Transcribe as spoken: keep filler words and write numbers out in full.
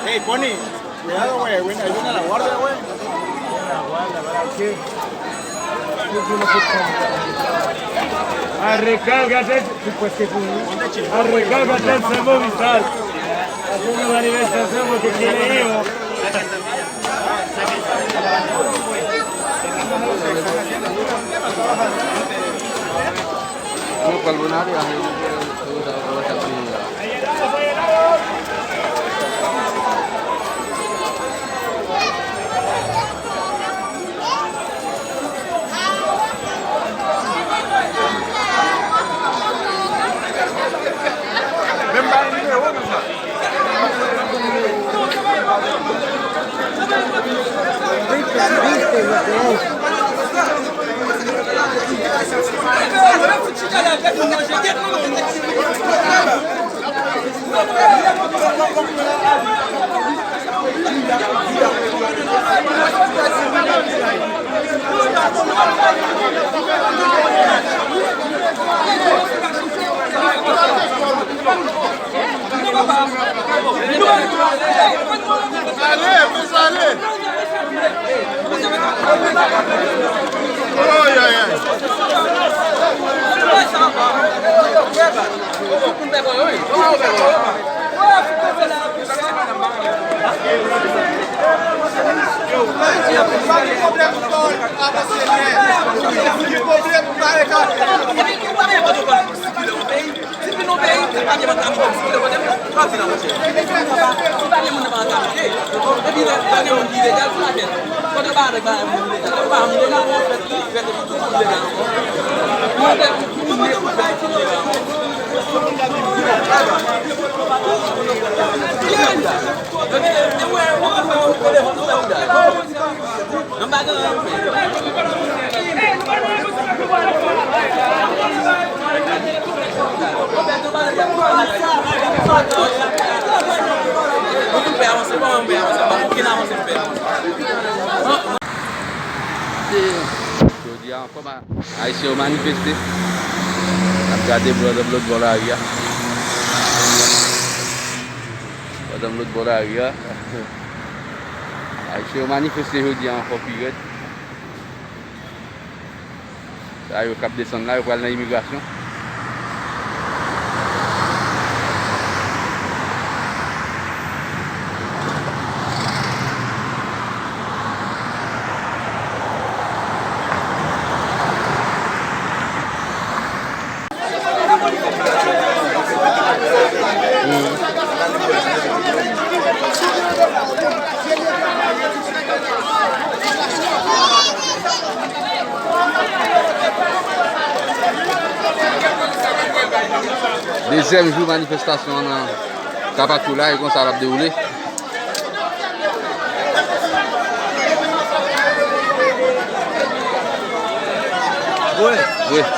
Hey, Bonnie, we are away. When are you gonna water away? Arregálgate, arregálgate el servo vital. Hacemos una manifestación porque quiere hijo. Mwen pral bon ale a. Ale, fè sa ale. Ay, ay, ay. Depi nou peyi, se pa gen mentalite sikile kote m, w ap vin an monchè. Si pa gen moun nan pa mentalite, epi lè pa gen moun ki ilegal sou latè, kote yo pa avèk bagay moun ilegal, yo pa moun ilegal, yo fèt, fèt epi tout moun ilegal ankò. Mande pou moun ne pou fèt ilegal ankò. Ki rèn sa? Yo te, yo wè, yo pa fè yo telefòn, yo fè yo dal. Anba gran anpil. Nou tout pè avanse, kòman nou pè avanse? Pa gen okenn avanse nou pè. Jodi a ankò, ma-, Ayisyen yo manifeste. N ap gade bò, lòt bò lari a. Bò, lòt bò lari a. Ayisyen yo manifeste jodi a ankò pi rèd. Sa yo k ap desann la, yo pral nan imigrasyon. Dezyèm jou manifestasyon an nan Tapachula, e konsa l ap dewoule. Wi.